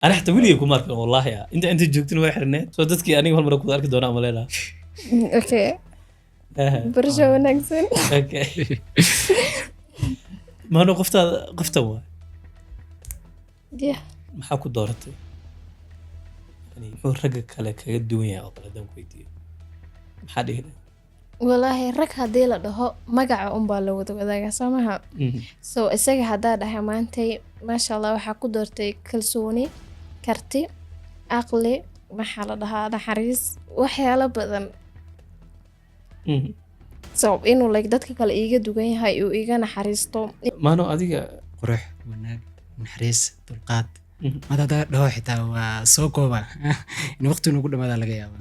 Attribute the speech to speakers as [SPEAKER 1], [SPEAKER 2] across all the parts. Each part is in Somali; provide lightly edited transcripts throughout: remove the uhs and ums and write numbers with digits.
[SPEAKER 1] Ani xataa weligay kuma arkin, wallaahi. Ah, inta joogtin way xirneed, soo dadkii aniga hal mar kuwada arki doonaa umaleynaa.
[SPEAKER 2] Okay, barasho wanaagsan.
[SPEAKER 1] Okay, maano qoftaada qoftan waa?
[SPEAKER 2] Yeah.
[SPEAKER 1] Maxaa ku dooratay? Yani muxuu ragga kale kaga duwan yahay oo kale haddaan ku weydiiyo, maxaa dhihi lahayd?
[SPEAKER 2] Walaahi, rag haddii la dhaho, magaca unbaa la wada wadaagaa, soo maha? So isaga haddaa dhahay maantay, maasha Allah, waxaa ku doortay kalsooni, karti, aqli, maxaa la dhahaa, naxariis, waxyaalo badan. So inuu like dadka kale iiga dugan yahay, uu iiga naxariisto.
[SPEAKER 1] Maano, adiga?
[SPEAKER 3] Qurux, wanaag, naxariis, dulqaad. Mad haddaa dhaho xitaa waa soo kooba, in waqti nugu dhamaada laga yaaba.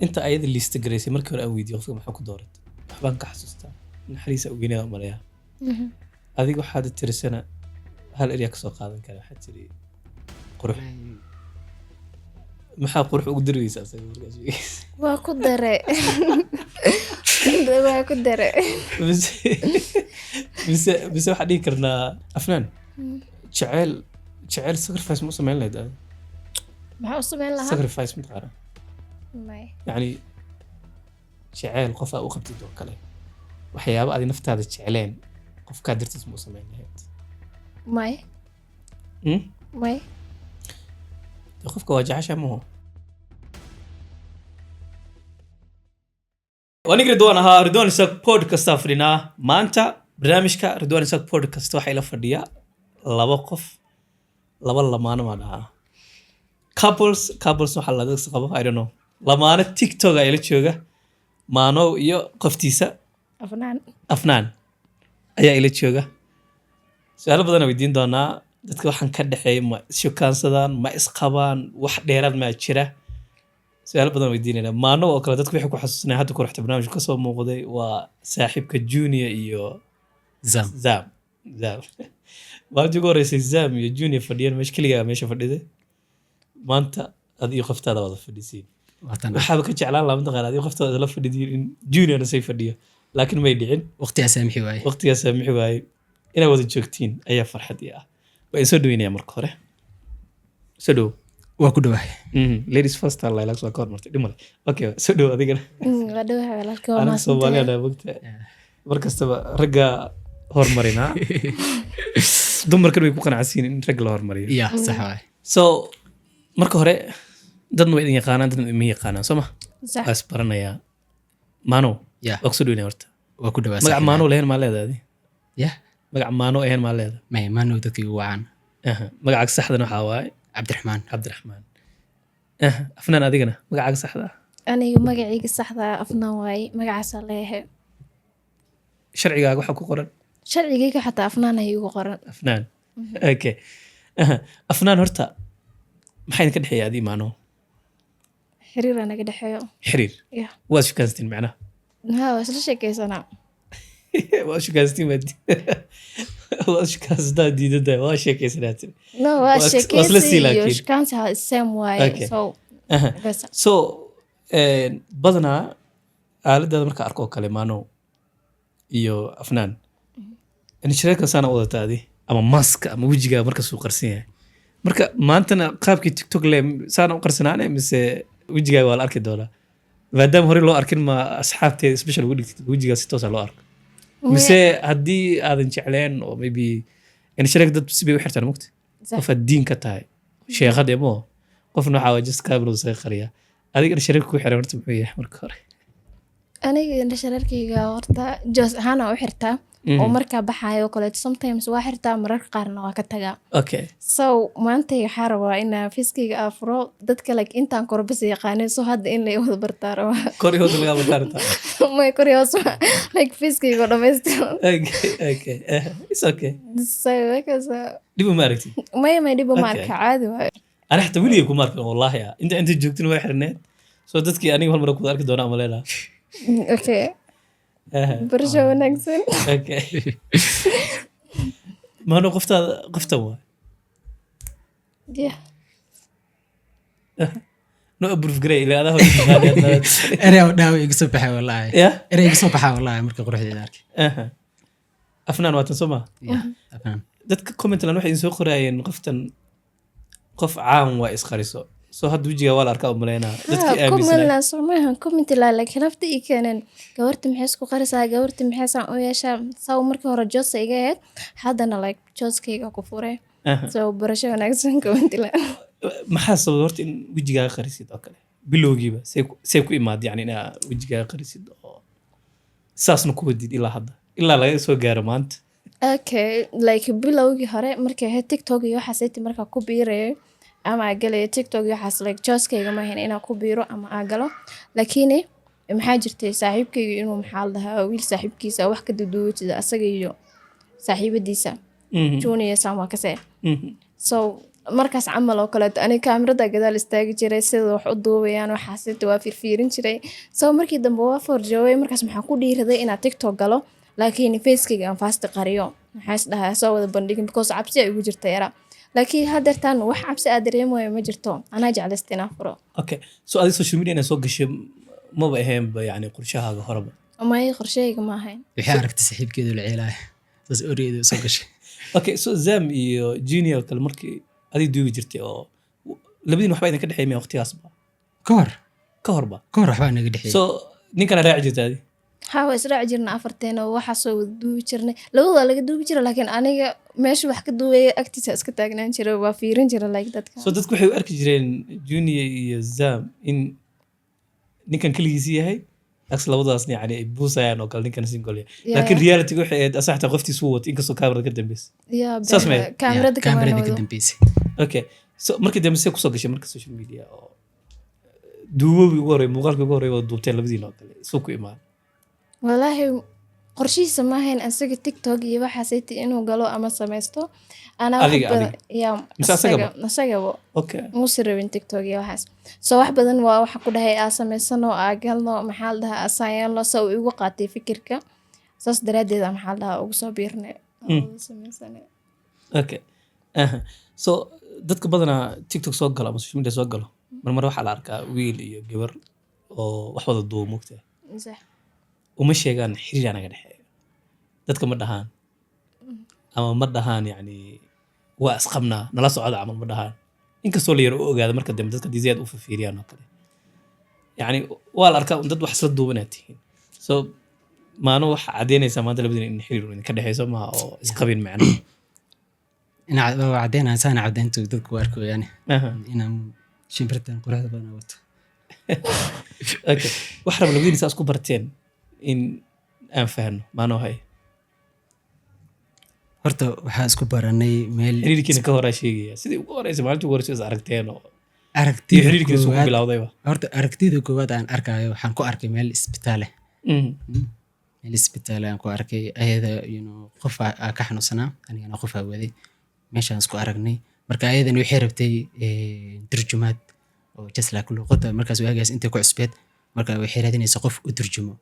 [SPEAKER 1] Inta ayada liista garaysay, markii hore aan weydiiyo qofka maxaa ku dooratay, waxbaan ka xasuustaa, naxariisa ugeynada umaleeyaa. Adiga waxaad tirisana hal erya kasoo qaadan kara, waxaad tiri qurux. Maxaa qurux ugu darweysa asaga markaa sheegaysa?
[SPEAKER 2] Waa ku dare, waa ku dare.
[SPEAKER 1] Mise waxaan dhihi karnaa, Afnaan, jeceel sacrifice ma u samayn lahayd adiga?
[SPEAKER 2] Maxaa u samayn lahaa?
[SPEAKER 1] Sacrifice ma taqaanaa?
[SPEAKER 2] May.
[SPEAKER 1] Yacni jeceel qof aa u qabtid oo kale, waxyaabo adi naftaada jecleen qofkaa dartiis ma u samayn lahayd?
[SPEAKER 2] May.
[SPEAKER 1] Hmm?
[SPEAKER 2] May.
[SPEAKER 1] Dee qofka waa jecesha maho. Aniga Ridwaan ahaa, Ridwaan Isaaq Podcast aa fadhinaa maanta. Barnaamijka Ridwaan Isaaq Podcast waxaa ila fadhiya laba qof, laba lamaano maa dhahaa, couples, waxaa laga qabo, I don't know, lamaano TikTok aa ila jooga, Maanow iyo qoftiisa.
[SPEAKER 2] Afnaan.
[SPEAKER 1] Afnaan ayaa ila jooga. Su-aalo badan aan weydiin doonaa dadka waxaan ka dhexeeya: ma ishukaansadaan, ma isqabaan, wax dheeraad maa jira? Su-aalo badan weydiinayna. Maano oo kale dadku waxay ku xasuusanaya hadda koraxta barnaamijka kasoo muuqday, waa saaxiibka Junior iyo
[SPEAKER 3] Zam.
[SPEAKER 1] Zam. Maalintii ugu horeysay Zam iyo Junior fadhiyeen meesha, keligaa meesha fadhiday. Maanta ad iyo qoftaada wada fadhisiin.
[SPEAKER 3] Waatan.
[SPEAKER 1] Waxaaba ka jeclaan lahaa, mataqaana, adigo qoftaada la fadhidiin in Juniorna say fadhiyo, laakiin may dhicin.
[SPEAKER 3] Waqtigaa saamixi waaye.
[SPEAKER 1] Waqtigaas saamixi waayey. Inaad wada joogtiin ayaa farxad ii ah. Waa idin soo dhaweynaya marka hore. Soo dhow.
[SPEAKER 3] Waa ku dhawahay.
[SPEAKER 1] Ladies first alla ilaag soo ka hormartay, dhib male. Okay, soo dhow adigana.
[SPEAKER 2] Waa dhawahay walaalkii, waa
[SPEAKER 1] Anaga
[SPEAKER 2] mahadsantahay.
[SPEAKER 1] Soomaaliya mogta, mar kastaba ragga hormarinaa, dumarkan way ku qanacsiin in rag la hormariyo.
[SPEAKER 3] Ya, sax waaye.
[SPEAKER 1] So marka hore dadna way idin yaqaanaan, dadna ima yaqaanaan, soo ma?
[SPEAKER 2] Sax.
[SPEAKER 1] Waa isbaranayaa. Maano, waa kusoo dhaweynaya horta.
[SPEAKER 3] Waa ku dhawaa.
[SPEAKER 1] Magac
[SPEAKER 3] Saaxiib.
[SPEAKER 1] Maano lahayn maa leedahay adi?
[SPEAKER 3] Ya.
[SPEAKER 1] Magac Maano ahayn maa leedahay?
[SPEAKER 3] May, Maano dadka igu wacaan.
[SPEAKER 1] Aha. Magacaaga saxdana waxaa waaye?
[SPEAKER 3] Cabdiraxmaan.
[SPEAKER 1] Cabdiraxmaan. Aha. Afnaan, adigana magacaaga saxda ah?
[SPEAKER 2] Aniga magacayga saxda ah Afnaan waaye, magacaasaa leeyahay.
[SPEAKER 1] Sharcigaaga waxaa ku qoran?
[SPEAKER 2] Sharcigayga xataa Afnaan ay igu qoran.
[SPEAKER 1] Afnaan, okay. Aha. Afnaan, horta maxaa idinka dhexeeya adii Maano?
[SPEAKER 2] Xiriira naga dhexeeyo.
[SPEAKER 1] Xiriir?
[SPEAKER 2] Ya.
[SPEAKER 1] Waad shukaansatiin macnaha?
[SPEAKER 2] Ha, waa isla sheekaysanaa.
[SPEAKER 1] Waa shukaansatiin, waad shukaansataa diidada, waa sheekaysanaa tiri.
[SPEAKER 2] No, waa
[SPEAKER 1] Waa isla sii
[SPEAKER 2] sheekaysi iyo
[SPEAKER 1] laakiin.
[SPEAKER 2] shukaansi same waaye.
[SPEAKER 1] Okay.
[SPEAKER 2] So
[SPEAKER 1] Aha.
[SPEAKER 2] bas.
[SPEAKER 1] So badanaa aaladaada marka arko oo kale, Maano iyo Afnaan, shareerkan saana wadataa adi ama maska ama wejigaa markaasuu qarsan yahay. Marka maantana qaabkii TikTok le saana u qarsanaane, mise wejigaaga waa la arki doonaa? Maadaama horey loo arkin, ma asxaabteeda special ugu dhigtid wejigaa si toosa loo arko, mise haddii aadan jecleen oo maybe shareerka dad si bay u xirtaan, mugta?
[SPEAKER 2] Sax.
[SPEAKER 1] Qof aad diin ka tahay sheekhad emo, qofna waxaa waa just camera isaga qariya. Adiga shareerka ku xiran horta muxuu yahay marka hore?
[SPEAKER 2] Aniga indho shareerkayga horta joos ahaan aan u xirtaa, oo markaa baxaayo oo kaleeto sometimes waa xirtaa, mararka qaarna waa ka tagaa. So maanta waxaa rabaa inaa facekayga afuro, dadka like intaan koro bas yaqaanin, so hadda in la wada bartaa rabaa.
[SPEAKER 1] Kor iyo hoos lagaa bartaa?
[SPEAKER 2] May, kor iyo hoos like facekayga oo dhammaystiran.
[SPEAKER 1] Okay, it's okay.
[SPEAKER 2] So markaas
[SPEAKER 1] Dhib uma aragtid?
[SPEAKER 2] Maya, dhib uma arka, caadi waaye.
[SPEAKER 1] Ani xataa weligay kuma arkin, wallaahi. Ah, inta joogtin way xirneed, so dadkii aniga hal mar kuwada arki doonaa umaleynaa.
[SPEAKER 2] Okay, barasho wanaagsan.
[SPEAKER 1] Okay, maano qoftaada qoftan waa?
[SPEAKER 2] Yeah.
[SPEAKER 1] No approve garay ilaa adaa hore taqaanid.
[SPEAKER 3] Erey dhaaw iga soo baxay wallaahi.
[SPEAKER 1] Ya.
[SPEAKER 3] Erey iga soo baxaa wallaahi marka quruxdeeda arkay.
[SPEAKER 1] Aha. Afnaan waatan, soo ma?
[SPEAKER 3] Ya, Afnaan.
[SPEAKER 1] Dadka comment lan waxay idin soo qoraayeen qoftan. Qof caan waa isqariso. So hadda wejiga waa la arkaa umaleynaa dadkii aaminsanaa.
[SPEAKER 2] Kumalna somahan comment la, like nafta ii keeneen, "Gabarta maxay isku qarisaa? Gabarta maxay saan u yeeshaa?" Saw markii hore choice iga ahayd, haddana like choice-kayga ku furay. So barasho wanaagsan, comment la.
[SPEAKER 1] Maxaa sababay horta in wejigaaga qarisid oo kale bilowgiiba? See ku imaad yani inaa wejigaaga qarisid oo saasna ku wadid ilaa hadda, ilaa laga soo gaaro maanta?
[SPEAKER 2] Okay, like bilowgii hore markay ahayd TikTok iyo waxaas ayti, markaa ku biirayay ama aa galaya TikTok iyo waxaas, like choice-kayga ma ahayn inaan ku biiro ama aa galo. Laakiin maxaa jirtay, saaxiibkayga inuu, maxaa la dhahaa, wiil saaxiibkiisa wax ka duduubi jira, asaga iyo saaxiibadiisa Junior Sam waa kasee. So markaas camal oo kaleeto aniga kaamirada gadaal istaagi jiray, sida wax u duubayaan waxaasita waa fiirfiirin jiray. So markii dambe waa forjooway. Markaas maxaa ku dhiiraday inaan TikTok galo, laakiin facekayga aan first qariyo. Maxaa is dhahaa, soo wada bandhigin, because cabsi ay igu jirta yara. Laakiin haddeertaan wax cabsi aa dareemayo ma jirto, anaa jeclaysta inaan furo.
[SPEAKER 1] Okay, so adiga social media inaad soo gashay maba ahaynba yani qorshahaaga horeba?
[SPEAKER 2] May, qorshahayga ma ahayn.
[SPEAKER 3] Waxay aragtay saaxiibkeedu la ceelaya, saas oreedu soo gashay.
[SPEAKER 1] Okay, so Zam iyo Junior kale markii adig duubi jirtay oo labadiin waxba idinka dhexeey miya waqtigaasba?
[SPEAKER 3] Ka hor.
[SPEAKER 1] Ka horba?
[SPEAKER 3] Ka hor waxbaa naga dhexeeyey.
[SPEAKER 1] So ninkana raaci jirta adi?
[SPEAKER 2] Haa, waa israaci jirnay afarteena oo waxaasoo wada duubi jirnay. Labadooda laga duubi jira, laakiin aniga meesha wax ka duubaya agtiisa iska taagnaan jiray, waa fiirin jira like dadka.
[SPEAKER 1] So dadku waxay u arki jireen Junior iyo Zam in ninkan keligiisi yahay, aks labadaasna yani ay buusayaan oo kale, ninkan single yahay. Laakiin reality waxay ahayd asa xataa qoftiisu wata, inkastoo kaamirada ka dambeysa. Saas ma ahayd?
[SPEAKER 2] Kaamirada.
[SPEAKER 3] Kaamirada ka
[SPEAKER 2] kamaana.
[SPEAKER 3] dambeysay.
[SPEAKER 1] Okay, so markii dambe see kusoo gashay marka social media oo duubobii ugu horey, muuqaalkii ugu horey wada duubteen labadiina oo kale, suu ku imaan?
[SPEAKER 2] Walaahi qorshihiisa ma ahayn asaga TikTok iyo waxaasayta inuu galo ama samaysto. Anaa wax
[SPEAKER 1] Adiga,
[SPEAKER 2] badan
[SPEAKER 1] adiga?
[SPEAKER 2] Ya.
[SPEAKER 1] Mise asagaba?
[SPEAKER 2] Asagaba. Muusa rabin TikTok iyo waxaas. So wax badan waa waxa ku dhahay aa samaysano, aa galno, maxaa la dhahaa, asaan yeelno. So uu igu qaatay fikirka, saas daraaddeed aa, maxaa la dhahaa, ugu soo biirnay oo samaysanay.
[SPEAKER 1] Okay. Aha. So dadka badanaa TikTok soo galo ama social media soo galo, marmar waxaa la arkaa wiil iyo gabar oo wax wada duubo, mogtahay?
[SPEAKER 2] Sax.
[SPEAKER 1] Uma sheegaan xiriir naga dhexeeyo, dadka ma dhahaan ama ma dhahaan yani waa isqabnaa, nala socda camal ma dhahaan, inkastoo la yaro u ogaada marka dambe dadka haddii zaid u fiiriyaan oo kale. Yani waa la arkaa un dad wax isla duuban aad tihiin. So maano waxa caddeynaysaa maanta labadiina in xiriir un idinka dhexeyso maaha oo isqabin macnaha?
[SPEAKER 3] Ina waa caddeynaa, saana caddeyntu dadku u arkoyaani inaan shimbirtan quruxda badan wato.
[SPEAKER 1] Okay, wax raba labadiina saa isku barteen in aan fahno, maano hay.
[SPEAKER 3] Horta waxaa isku baranay meel.
[SPEAKER 1] Xiriirkiina ka horaa sheegaya, sidii ugu horeysa, maalintii ugu horeysa is aragteen oo iyo
[SPEAKER 3] Aragtida
[SPEAKER 1] xiriirkiina isugu
[SPEAKER 3] koowaad.
[SPEAKER 1] bilowdayba.
[SPEAKER 3] Horta aragtida koowaad aan arkayo waxaan ku arkay meel isbitaal ah. Meel isbitaal aan ku arkay ayada, qof aa ka xanuunsanaa, anigana qof aa waday. Meeshaan isku aragnay. Marka ayadana waxay rabtay turjumaad oo just like luqadda markaas waagaas intay ku cusbeed. Marka waxay raadinaysaa qof u turjumo.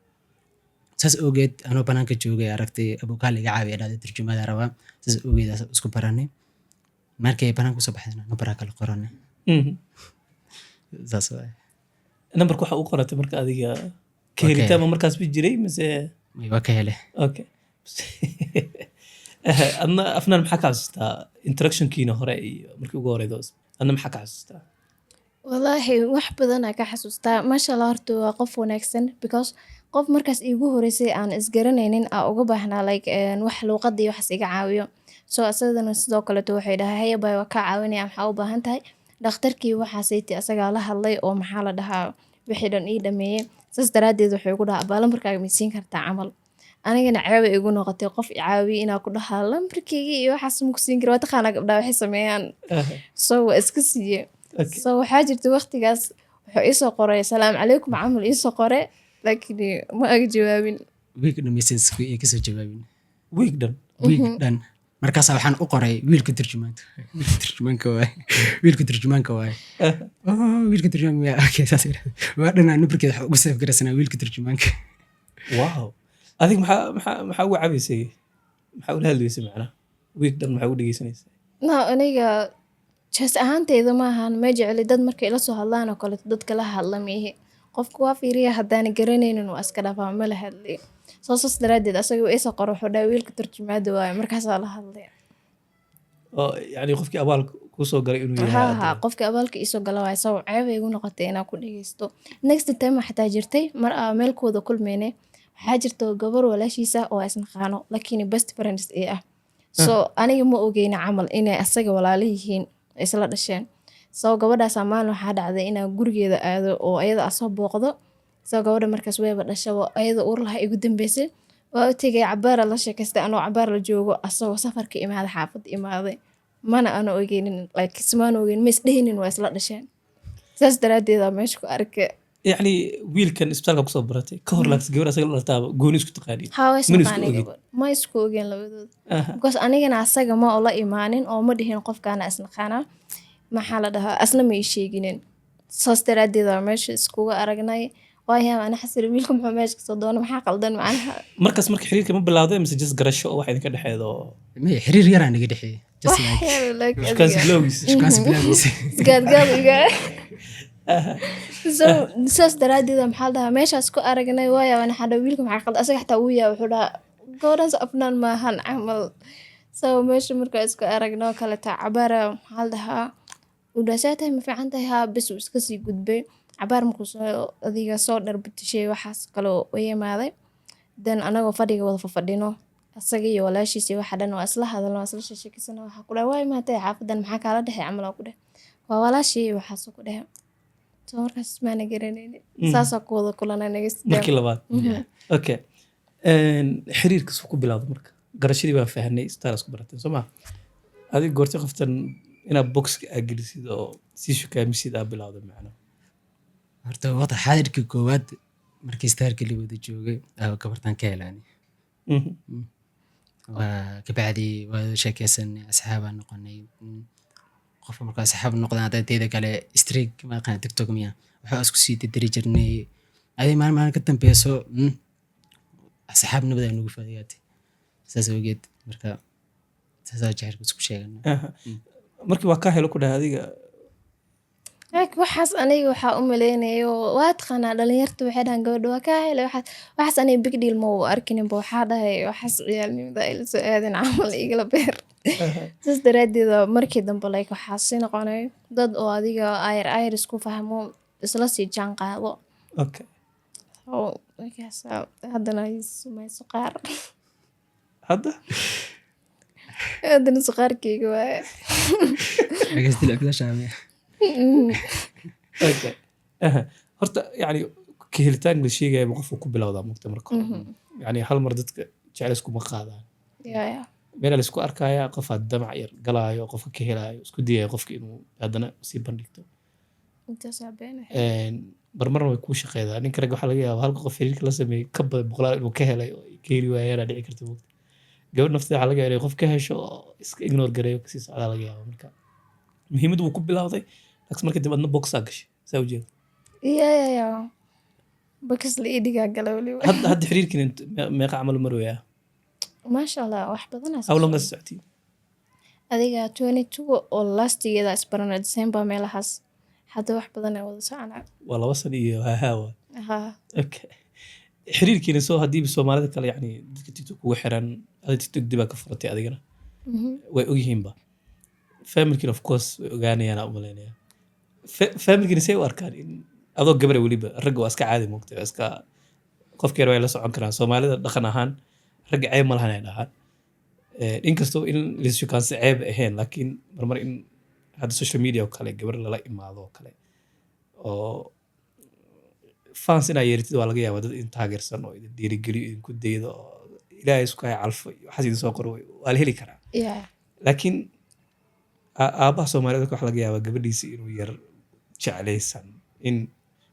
[SPEAKER 3] Saas awgeed anoo banaanka joogay aragtay, "Abukaal iga caawiya," dhahday, "turjumaad aan rabaa." Saas awgeed aan isku baranay. Markay banaanka usoo baxdayna nambaraa kala qoranay. Saas waaye.
[SPEAKER 1] Nambarka waxa u qoratay marka adiga ka
[SPEAKER 3] Waa ka
[SPEAKER 1] helitaan
[SPEAKER 3] helay.
[SPEAKER 1] Ma markaas ba jiray mise?
[SPEAKER 3] May, waa ka helay.
[SPEAKER 1] Okay. Adna Afnaan, maxaa ka xasuustaa introductionkiina hore iyo markii ugu horeydo? Adna maxaa ka xasuustaa?
[SPEAKER 2] Wallaahi wax badan aan ka xasuustaa. Masha Allah, horta waa qof wanaagsan, because qof markaas iigu horeysay aan isgaranaynin aa uga baahnaa like wax luuqada iyo waxaas iga caawiyo. So asagana sidoo kaleeto waxay dhahay, "Haya bay, waa kaa caawinaya, maxaa u baahan tahay?" Dhakhtarkii waxaasaytii asagaa la hadlay oo, maxaa la dhahaa, wixii dhan ii dhameeyay. Saas daraaddeed wuxuu igu dhahaa, "Abaa, lambarkaaga ma siin kartaa?" camal. Anigana ceeb ay igu noqotay qof i caawiye inaa ku dhahaa lambarkeyga iyo waxaas ma ku siin karo. Waa taqaanaa gabdhaha waxay sameeyaan. So waa iska siiyey. So waxaa jirta waqtigaas wuxuu iisoo qoray "Salaam calaykum" camal iisoo qore, laakiin ma aga jawaabin.
[SPEAKER 3] Wiig dhammaysan kasoo jawaabin.
[SPEAKER 1] Week dhan?
[SPEAKER 3] Wiig dhan. Markaasa waxaan u qoray, "Wiilka turjumaanka, wiilka turjumaanka waaye, wiilka turjumaanka waaye." "Oh, wiilka turjumaanka miyaa? Okay." Saas yiraahdo. Waa dhanaa numbarkeeda waxa ugu save garaysanaa wiilka turjumaanka.
[SPEAKER 1] Wow, adig maxaa ugu cabaysay? Maxaa ula hadlaysay macnaha? Week dhan maxaa ugu dhegeysanaysay?
[SPEAKER 2] No, aniga choice ahaanteyda ma ahan, ma jecli dad markay ila soo hadlaan oo kaleeto dadka la hadla ma ihi. Qofka waa fiiriya, haddaana garanaynin waa iska dhaafaa, ma la hadli. So saas daraaddeed asaga uu iisoo qoro, wuxuu dhahay, "Wiilka turjumaada waaye." Markaasaa la hadlay.
[SPEAKER 1] Oo yani qofkii abaal Kusoo galay inuu yahay.
[SPEAKER 2] Ha, qofka abaalka iisoo gala waay. So ceeb ay igu noqotay inaan ku dhegeysto. Next time xataa jirtay mar aa meel ku wada kulmeynay, waxaa jirta gabar walaashiisa oo isnaqaano, laakiin best friends ee ah. So aniga ma ogeyna camal inay asaga walaalo yihiin, isla dhasheen. So gabadhaasaa maalin waxaa dhacday inaan gurigeeda aado oo ayada aa soo booqdo. So gabadha markaas wayba dhashaba, ayada uur laha igu dambeysay. Waa u tegay, cabaar la sheekaystay. Anoo cabaar la joogo, asagoo safarka imaaday, xaafadda imaaday, mana aana ogeynin, like ismaana ogeyn, ma isdhehinin waa isla dhasheen. Saas daraadeeda meesha ku arkay.
[SPEAKER 1] Yacni wiilkan isbitaalka kusoo baratay ka hor, laakiin gabar asaga la dhaltaaba gooni isku taqaaniin?
[SPEAKER 2] Haa, waa
[SPEAKER 1] Mana isku
[SPEAKER 2] isnaqaanay.
[SPEAKER 1] ogid?
[SPEAKER 2] Gabadh ma isku ogeen labadooda, because anigana asaga ma ula imaanin oo ma dhihin qofkaana isnaqaanaa. Maxaa la dhahaa, asna ma ii sheeginin. Saas daraadeeda meesha iskuga aragnay. Waayo ana xasiri, wiilka muxuu meesha kasoo doona? Maxaa qaldan macnaha?
[SPEAKER 1] Markaas marka xiriirka ma bilowday mise just garasho oo wax idinka dhexeedo?
[SPEAKER 3] May, xiriir yaraa naga dhexeeyay, just
[SPEAKER 2] wax
[SPEAKER 3] like
[SPEAKER 2] yar, like
[SPEAKER 1] shukaansi
[SPEAKER 2] adiga.
[SPEAKER 1] bilowgiis.
[SPEAKER 3] Shukaansi bilowgiisa.
[SPEAKER 2] Isgaadgaad iga. So saas daraadeeda, maxaa la dhahaa, meeshaas ku aragnay. Waayo ana xadha, wiilka maxaa qaldan? Asaga xataa wuu yaa, wuxuu dhahaa gabadhaas Afnaan maahan camal. So meesha markaa isku aragnoo kaleta, cabaara, maxaa la dhahaa, uu dhahay, "See tahay? Ma fiican tahay?" Haa, bes uu iska sii gudbay. Cabaar markuu soo adiga soo dhar bedeshay, waxaas kale u imaaday. Then anagoo fadhiga wada fadhino, asaga iyo walaashiis iyo waxa dhan, waa isla hadalno, waa isla sheekeysanay. Waxaa ku dhahay, "Waa imaatay xaafadan, maxaa kaala dhexay?" camal aa ku dhahay. "Waa walaashii," waxaas ku dhahay. So markaas maana garanaynin, saasaa ku wada kulanay next day.
[SPEAKER 1] Markii labaad, okay. Xiriirka suu ku bilowda? Marka garashadii baan fahnay, isbitaal isku barateen, soo ma? Adiga goortay qoftan inaad boxka aa gelisid oo sii shukaamisid aa bilowda macno?
[SPEAKER 3] Horta waqti xaadirkii koowaad markii isbitaalka la wada joogay aa gabartan ka helaani. Waa kabacdi waa sheekeysanay, asxaabaan noqonay. Qofka markuu asxaab noqdaan, hadda teeda kale streak ma aqaan, TikTok miya, waxaa isku sii dardari jirnay. Adi maalin maalin ka dambeyso asxaabnimada nagu faa'iidatay, saas awgeed marka saasaa jacaylka isku sheeganay.
[SPEAKER 1] Markii waa kaa helo ku dhahay adiga?
[SPEAKER 2] Like waxaas aniga waxaa u maleynayo, waa taqaanaa dhalinyarta waxay dhahaan gabadha waa kaa helay. Waxaas aniga big deal ma u arkininba. Waxaa dhahay waxaas ciyaalnimada ila soo aadin camal, igala beer. Saas daraadeed markii dambe like waxaa sii noqonay dad oo adiga ayar ayar isku fahmo, isla sii jaan qaado. Oo markaas haddana sumay suqaar.
[SPEAKER 1] Hadda?
[SPEAKER 2] Haddana suqaarkeyga waaye.
[SPEAKER 1] Okay. Horta yani ka helitaanka la sheegaya qofku ku bilowdaa mugta marka hore, yani hal mar dadka jecel iskuma qaadaan.
[SPEAKER 2] Yeah.
[SPEAKER 1] Meelaa laisku arkaya, qofaa damac yar galaayo, qofka ka helaayo, isku dayayo qofka inuu haddana sii bandhigto.
[SPEAKER 2] Intaasaa been ah.
[SPEAKER 1] Marmarna way kuu shaqeydaa. Ninka rag waxaa laga yaabaa halka qof xiriirka la sameeyey ka badan boqolaal inuu ka helay oo ay ka heli waayaan dhici karta mugta. Gabadh nafteeda waxaa laga yaabaa inay qof ka hesho oo iska ignore gareeyo, kasii socdaa laga yaaba. Marka muhiimaddu wuu ku bilowday, laakiin markii dambe adna boxaa gashay, saa ujeeda.
[SPEAKER 2] Yeah, box la ii dhigaa gala weliba.
[SPEAKER 1] Hadda xiriirkiina meeqa camal marwayaa?
[SPEAKER 2] Maasha Allah, wax badanaa.
[SPEAKER 1] How long has socotiin?
[SPEAKER 2] Adiga 22 oo lastigeeda isbarana, December meelahaas. Hadda wax badan ay wada soconaa.
[SPEAKER 1] Waa 2 sano iyo hahaa.
[SPEAKER 2] Ha.
[SPEAKER 1] Okay, xiriirkiina soo haddiiba Soomaalida kale, yani dadka TikTok kugu xiran, ada TikTok dibaa ka furatay adigana, way ogyihiinba. Familkiina of course way ogaanayaan aan umalaynaya. Familkiina say u arkaan in adoo gabara? Weliba ragga waa iska caadi moogtay, waa iska qofka yar way la socon karaan. Soomaalida dhaqan ahaan ragga ceeb ma lahan ay dhahaan. Inkastoo in laisshukaansa ceeb ahayn, laakiin marmar in hadda social media oo kale gabar lala imaado oo kale oo fans inaa yeeratid waa laga yaabaa, dad idin taageersan oo idin dhiirigeliyo, idinku daydo oo Ilaahay isku haya calfo iyo waxaas idin soo qoro waa la heli karaa. Laakiin aabbaha Soomaalida waxaa laga yaabaa gabadhiisa inuu yar jeclaysan in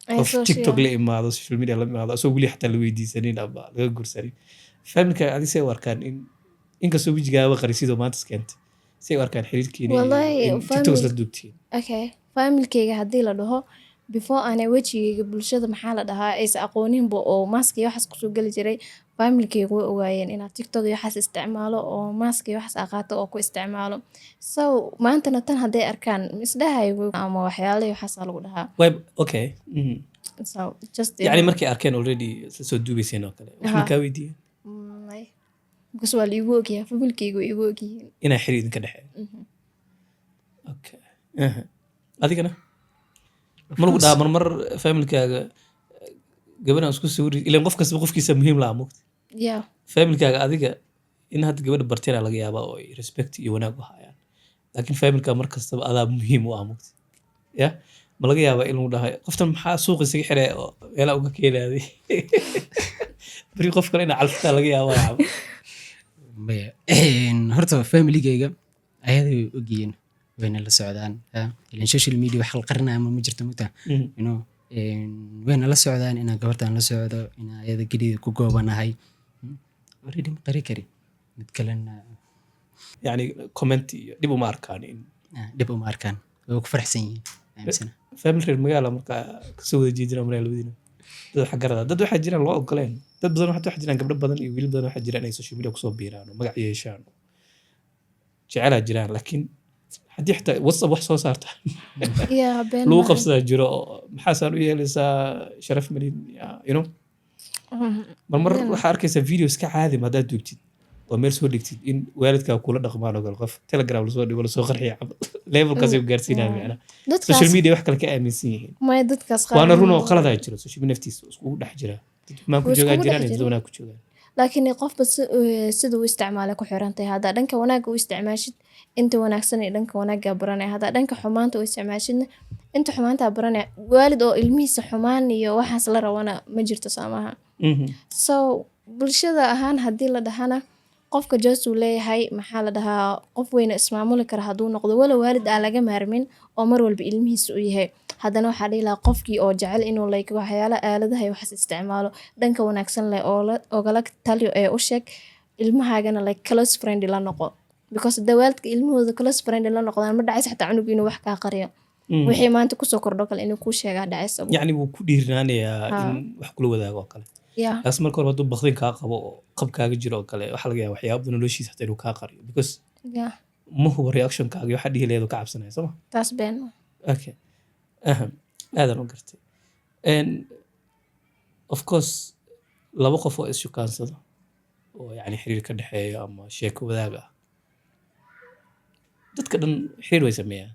[SPEAKER 2] Ay
[SPEAKER 1] qof
[SPEAKER 2] social.
[SPEAKER 1] TikTok la imaado, social media la imaado, asagoo weli xataa la weydiisanin ama laga gursanin. Familka adi say u arkaan in inkastoo wejigaaba qarisidoo maanta iskeentay, say u arkaan xiriirkiina iyo
[SPEAKER 2] Wallahi,
[SPEAKER 1] in TikTok isla duubtiin?
[SPEAKER 2] Okay, familkeyga haddii la dhaho, before aanay wejigeyga bulshada, maxaa la dhahaa, aysa aqooninba oo mask iyo waxaas kusoo geli jiray, familkeyga way ogaayeen inaan TikTok iyo waxaas isticmaalo oo mask iyo waxaas aqaato oo ku isticmaalo. So maantana tan hadday arkaan misdhahayo ama waxyaala iyo waxaasaa lagu dhahaa.
[SPEAKER 1] Way okay.
[SPEAKER 2] So just
[SPEAKER 1] Yani markay arkeen already isla soo duubayseen oo kale, wax ma kaa weydiiyeen?
[SPEAKER 2] May, because waa la igu ogyahay, familkeyga way igu ogyihiin.
[SPEAKER 1] Inaa xiriir idinka dhexeeyo. Okay. Aha. Adigana ma lagu dhaha marmar familkaaga gabadhan isku sawiri? Ilan qof kastaba qofkiisa muhiim lahaa, mugta?
[SPEAKER 2] Yeah.
[SPEAKER 1] Familkaaga adiga in hadda gabadha barteena laga yaabaa oo ay respect iyo wanaag u hayaan, laakiin familka mar kastaba adaa muhiim u ah, mugta? Ya, ma laga yaabaa in lagu dhahay, "Qoftan maxaa suuqa isaga xiray oo meelaha uga keenaaday? Beri qof kale inaa calfitaa laga yaabaa."
[SPEAKER 3] Maya. Horta familigayga ayada way ogyihiin, wayna la socdaan. Ilan social media wax la qarinaya ma jirto, mugta? Wayna la socdaan inaan gabartan la socdo, inaan ayada keliya ku goobanahay. Already ma qari kari mid kalena.
[SPEAKER 1] Yani comment iyo dhib uma arkaan in
[SPEAKER 3] Dhib uma arkaan, way ku faraxsan yihiin, aaminsana.
[SPEAKER 1] Family reer magaala markaa kasoo wada jeedina malaya labadiina dad waxa garada. Dad waxaa jiraan loo ogoleen, dad badan waxaa jiraan, gabdho badan iyo wiilal badan waxaa jiraan inay social media kusoo biiraan oo magac yeeshaan oo jecelaa jiraan, laakiin haddii xitaa WhatsApp wax soo saarta
[SPEAKER 2] Yeah, been
[SPEAKER 1] lagu
[SPEAKER 2] maaha.
[SPEAKER 1] qabsadaa jiro oo maxaasaan u yeelaysaa, sharaf malin you know. Marmar waxaa arkaysaa video iska caadi ma haddaad duubtid oo meel soo dhigtid in waalidkaa kula dhaqmaan oo kale, qof Telegram lasoo dhigo, lasoo qarxiya camal, levelkaasay ku gaarsiinaya macnaha
[SPEAKER 2] Dadkaas
[SPEAKER 1] social media wax kale ka aaminsan yihiin.
[SPEAKER 2] Maya, dadkaas qaar
[SPEAKER 1] Waana run oo qaladaa jiro. Social media naftiisa iskugu dhex jira, dad xumaan ku
[SPEAKER 2] Wuu
[SPEAKER 1] joogaa
[SPEAKER 2] iskugu
[SPEAKER 1] jiraan
[SPEAKER 2] dhex
[SPEAKER 1] iyo dad
[SPEAKER 2] jira.
[SPEAKER 1] wanaag ku joogaan.
[SPEAKER 2] Laakiin qofba sida uu isticmaalay ku xiran tahay. Haddaa dhanka wanaagga u isticmaashid, inta wanaagsan iyo dhanka wanaagga baranaya. Haddaa dhanka xumaanta u isticmaashidna, inta xumaanta baranaya. Waalid oo ilmihiisa xumaan iyo waxaas la rabana ma jirto, soo maaha? So bulshada ahaan haddii la dhahana, qofka choice uu leeyahay. Maxaa la dhahaa, qof weyna ismaamuli kara hadduu noqdo, walow waalid aan laga maarmin oo mar walba ilmihiisa u yahay, haddana waxaa dhihi lahaa qofkii oo jecel inuu like waxyaala aaladaha iyo waxaas isticmaalo, dhanka wanaagsan leh oo ogala taliyo ee u sheeg ilmahaagana, like close friend la noqo, because hadda waalidka ilmahooda close friend la noqdaan, ma dhacaysa xataa cunug inuu wax kaa qariyo. Wixii maanta kusoo kordho kale inuu kuu sheegaa dhacaysa.
[SPEAKER 1] Yacni wuu ku dhiirinaanayaa in wax kula wadaago oo kale. Taas marka hore hadduu bakdin kaa qabo oo qab kaaga jiro oo kale, waxaa laga yaaba waxyaaba noloshiisa xataa inuu kaa qariyo, because ma hubo reactionkaaga iyo waxaa dhihi lahayd oo ka cabsanaya, soo ma?
[SPEAKER 2] Taas been.
[SPEAKER 1] Okay, aham, aadan u gartay. Of course laba qof oo is-shukaansado oo yani xiriir ka dhexeeyo ama sheeko wadaag ah, dadka dhan xiriir way sameeyaan.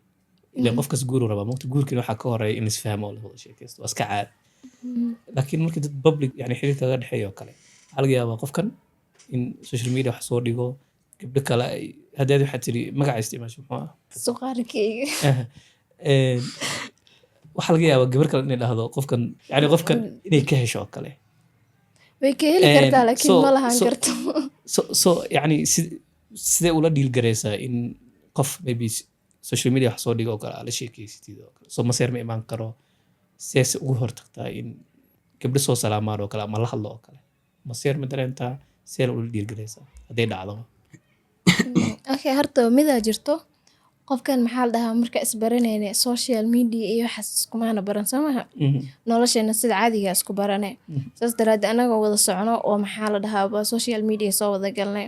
[SPEAKER 1] Ileen qofkas guuruu rabaa, mugta? Guurkiina waxaa ka horeeya in laisfahmo oo la wada sheekaysto, waa iska caadi. Laakiin markii dad public yani xiriir kaga dhexeeyo oo kale, waxaa laga yaabaa qofkan in social media wax soo dhigo, gabdho kale ay haddaad waxaad tiri magaca isticmaasho, muxuu ah?
[SPEAKER 2] Suqaarkeyga.
[SPEAKER 1] Aha. Waxaa laga yaabaa gabar kale inay dhahdo qofkan, yani qofkan inay ka hesho oo kale.
[SPEAKER 2] Way ka heli kartaa, laakiin ma lahan karto.
[SPEAKER 1] So yani sidee ula deal garaysaa in qof maybe social media wax soo dhigo oo kale aa la sheekeysatid oo kale? So maseer ma imaan karo? Sideese ugu hortagtaa in gabdho soo salaamaan oo kale ama la hadlo oo kale? Maseer ma dareentaa? Sidee ula deal garaysaa hadday dhacdo?
[SPEAKER 2] Okay, horta midaa jirto. Qofkan, maxaa la dhahaa, marka isbaranayne social media iyo waxaas iskumaana baran, soo maha? Nolosheena sida caadiga isku barane. Saas daraaddeed anagoo wada socono oo, maxaa la dhahaa, ba social media soo wada galnay,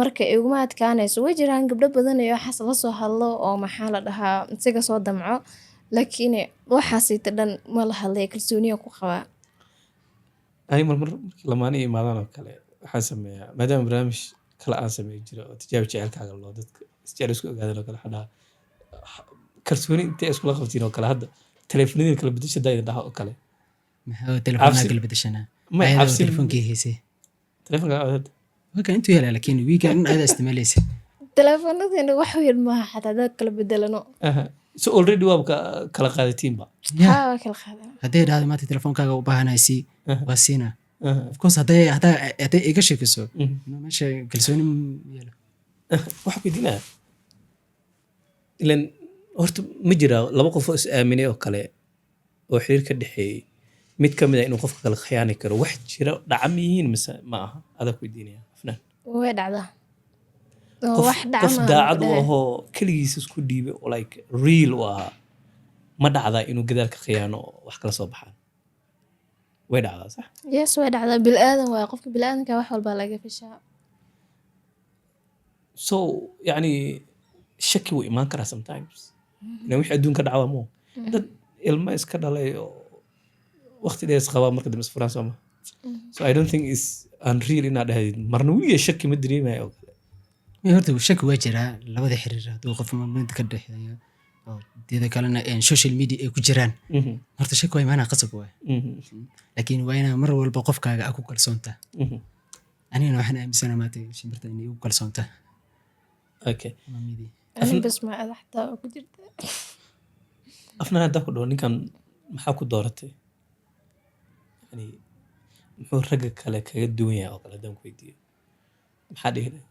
[SPEAKER 2] marka iguma adkaanayso. Way jiraan gabdho badan iyo waxaas la soo hadlo oo, maxaa la dhahaa, isaga soo damco, laakiin waxaasita dhan ma la hadlay, kalsooniya ku qabaa.
[SPEAKER 1] Ani marmar markii lamaane imaadaan oo kale, waxaan sameeyaa, maadaama barnaamij kale aan sameey jiro oo tijaabi jecelkaaga loo dadka isjecel isku ogaadaan oo kale, waxaan dhahaa, kalsooni intee iskula qabtiin oo kale, hadda taleefanadii kala bedesha hadaa idin dhaha oo kale.
[SPEAKER 3] Maxaa telefoonaa kala bedeshanaa?
[SPEAKER 1] May
[SPEAKER 3] Ayadoo
[SPEAKER 1] cabsi
[SPEAKER 3] telefoonkii haysay.
[SPEAKER 1] Telefonka hadda.
[SPEAKER 3] Waka intuu helaa, laakiin wiigan dhan ayadaa isticmaalaysa.
[SPEAKER 2] Teleefonadeena wax weyn maaha xataa dad kala bedelano.
[SPEAKER 1] Aha. So already waaba kala qaadatiinba?
[SPEAKER 3] Yeah.
[SPEAKER 2] Haa, waa kala qaadan.
[SPEAKER 3] Hadday dhahdo maanta telefoonkaaga u baahanahay sii, waa siinaa. Of course hadday iga sheekiso, meesha kalsooni ma yeelo.
[SPEAKER 1] Waxaa weydiinaya, ilan horta ma jiraa laba qof oo is aaminay oo kale oo xiriir ka dhexeeyey, mid ka mid a inuu qofka kale khiyaani karo? Wax jira dhaca ma yihiin mise ma aha? Adaa ku weydiinaya, Afnaan.
[SPEAKER 2] Way dhacdaa. Oo
[SPEAKER 1] Qof
[SPEAKER 2] wax dhaca
[SPEAKER 1] qof
[SPEAKER 2] maaha
[SPEAKER 1] daacad u
[SPEAKER 2] ku dhahay.
[SPEAKER 1] ahoo keligiis isku dhiibay oo like real u ahaa, ma dhacdaa inuu gadaal ka khiyaano oo wax kala soo baxaan? Way dhacdaa, sax?
[SPEAKER 2] Yes, way dhacdaa. Bil-aadan waaye qofka bil-aadanka, wax walbaa laga fishaa.
[SPEAKER 1] So yani shaki wuu imaan karaa sometimes, ilan wixii adduunka dhacda mo dad ilmo iska dhalay oo waqti dheer isqabaa, marka dambe isfuraan, sooma? So I don't think is unreal inaad dhahdid marna weliga shaki ma dareemayo oo kale.
[SPEAKER 3] Horta shaki waa jiraa labada xiriir hadduu qof mid ka dhexeeyo. Oo teeda kalena social media ay ku jiraan. Horta shaki waa imaanaa, qasab waay, laakiin waa inaa mar walba qofkaaga aa ku kalsoontaa. Anigana waxaan aaminsana maanta Shimbirta inay igu kalsoontaa. Maamidii.
[SPEAKER 2] Ani bas ma, ada xataa waa ku jirta.
[SPEAKER 1] Afnaan, haddaa ku dhaho ninkan maxaa ku dooratay, yani muxuu ragga kale kaga duwan yahay oo kale, haddaan ku weydiiyo, maxaa dhihi lahayd?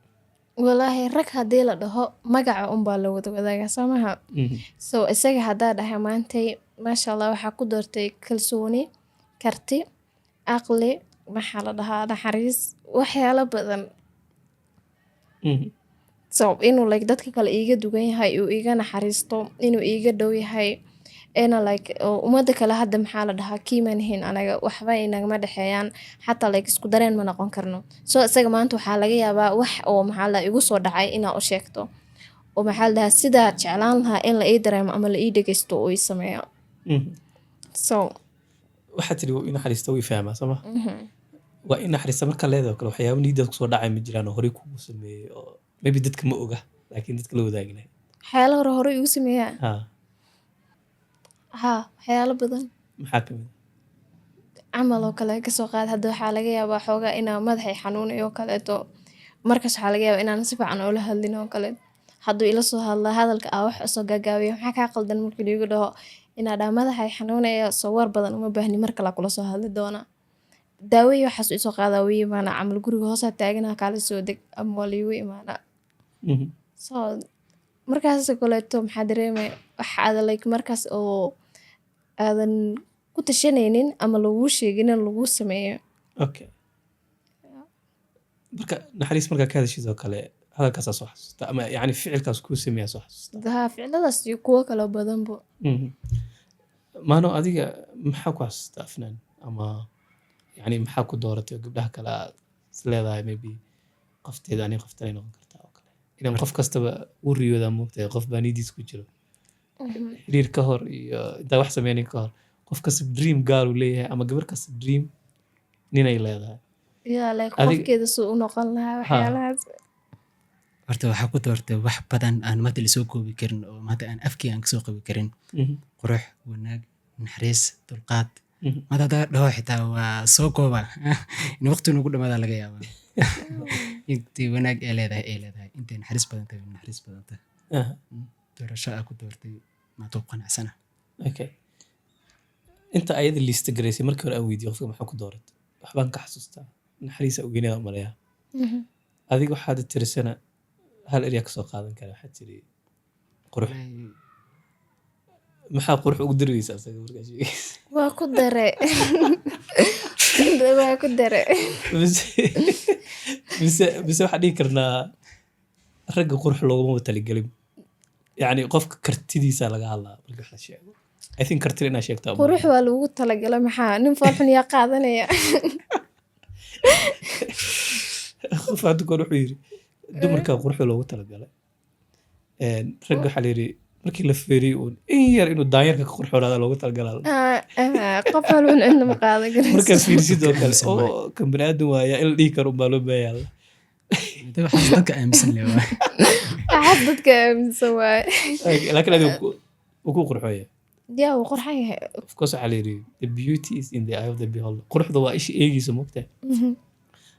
[SPEAKER 2] Walaahi, rag haddii la dhaho, magaca unbaa la wada wadaagaa, soo maha? So isaga haddaa dhahay maantay, maasha Allah, waxaa ku doortay kalsooni, karti, aqli, maxaa la dhahaa, naxariis, waxyaalo badan. So inuu like dadka kale iiga duwan yahay, uu iiga naxariisto, inuu iiga dhow yahay, ina like oo ummadda kale hadda, maxaa la dhahaa, kiimanihin anaga, waxba inagama dhexeeyaan, xataa like isku dareen ma noqon karno. So isaga maanta waxaa laga yaabaa wax oo, maxaa la, igu soo dhacay inaa u sheegto, oo, maxaa la dhahaa, sidaa jeclaan lahaa in la ii dareemo ama la ii dhegeysto oo ii sameeyo. So
[SPEAKER 1] Waxaa tiri wuu i naxariista, wii fahmaa, soo ma? Waa i naxariista markaa leedahay oo kale, waxyaabo niyadaad kusoo dhacay ma jiraan oo horey kugu sameeyey oo maybe dadka ma oga laakiin dadka la wadaagi lahayd?
[SPEAKER 2] Waxyaalo hore hore igu sameeyaa?
[SPEAKER 1] Ha.
[SPEAKER 2] Haa, waxyaalo badan.
[SPEAKER 1] Maxaa kamid?
[SPEAKER 2] Camal oo kale kasoo qaad, hadda waxaa laga yaabaa xoogaa inaa madaxay xanuunayo oo kaleeto. Markaas waxaa laga yaabaa inaan si fiican oola hadlin oo kale. Hadduu ila soo hadla, hadalka aa wax usoo gaagaabiyo, "Maxaa kaa qaldan?" markii liigu dhaho, inaa dhaha, "Madaxay xanuunaya, soo war badan uma baahni, mar kale kula soo hadli doona." Daawo iyo waxaas isoo qaadaa, wuu ii imaanaa camal, guriga hoosaa taaganaha, "Kaala soo deg," ama waa liigu imaanaa. So markaas oo kaleeto maxaa dareemaya wax aada like markaas oo aadan ku tashanaynin ama laguu sheegin in laguu sameeyo.
[SPEAKER 1] Okay, marka naxariis markaa ka hadashid oo kale, hadalkaasaa soo xasuusta ama yani ficilkaas kuu sameeyaa soo xasuusta?
[SPEAKER 2] Haa, ficiladaas iyo kuwo kaloo badanbo.
[SPEAKER 1] Maano, adiga maxaa ku xasuusta Afnaan, ama yani maxaa ku dooratay oo gabdhaha kale aad is leedahay maybe qofteeda ani qoftanay noqon kartaa oo kale? Ilan qof kastaba wuu riyoodaa, moogtahay, qof baa nidiis ku jiro xiriir ka hor iyo intaa wax sameynin ka hor. Qof kasta dream gaar uu leeyahay ama gabar kasta dream ninay leedahay.
[SPEAKER 2] Yeah, like qofkeeda suu u noqon lahaa, waxyaalahaas.
[SPEAKER 3] Horta waxaa ku doortay wax badan aan maanta lasoo koobi karin oo maanta aan afkii aan kasoo qabi karin. Qurux, wanaag, naxariis, dulqaad. Maanta haddaa dhaho xitaa waa soo kooba, in waqti nagu dhamaada laga yaabaa. Intii wanaag ay leedahay, intay naxariis badan tahay, way naxariis badan tahay. Doorasho aa ku doortay maanta ku qanacsana.
[SPEAKER 1] Okay, inta ayada liista garaysay, markii hore aan weydiiyey qofka maxaa ku dooratay, waxbaan ka xasuustaa, naxariisa ugeynada umaleeyaa. Adiga waxaad tirisana hal erya kasoo qaadan kara, waxaad tiri qurux. Maxaa qurux ugu darweysa asaga markaa sheegaysa?
[SPEAKER 2] Waa ku dare, waa ku dare.
[SPEAKER 1] Mise waxaan dhihi karnaa ragga qurux looguma talagelin, yacni qofka kartidiisa laga hadlaa marka wax la sheego? I think kartida inaad sheegtaa uma
[SPEAKER 2] Qurux waa lagu talagalay. Maxaa nin foolxun yaa qaadanaya?
[SPEAKER 1] Qof hadda goor wuxuu yiri dumarka quruxda loogu talagalay. Ragga waxaa la yiri markii la feeriyo uun in yar inuu daanyarka ka qurxoonaada loogu talagalaa.
[SPEAKER 2] Ah, ah, qof foolxun cidna ma qaadan karayso.
[SPEAKER 1] Markaad fiirisid oo kale
[SPEAKER 3] Aaminsan waaye.
[SPEAKER 1] oo kan bani'aadam waaya in la dhihi karo unbaa loo baahanyahay.
[SPEAKER 3] Dee waxaas dadka aaminsan leh waay.
[SPEAKER 2] Waxaas dadka aaminsan waaye.
[SPEAKER 1] Laakiin adiga wuu ku qurxoon yahay.
[SPEAKER 2] Yaa, wuu qurxan yahay.
[SPEAKER 1] Of course, waxaa la yiri the beauty is in the eye of the beholder. Quruxda waa isha eegeysa, moogtahay.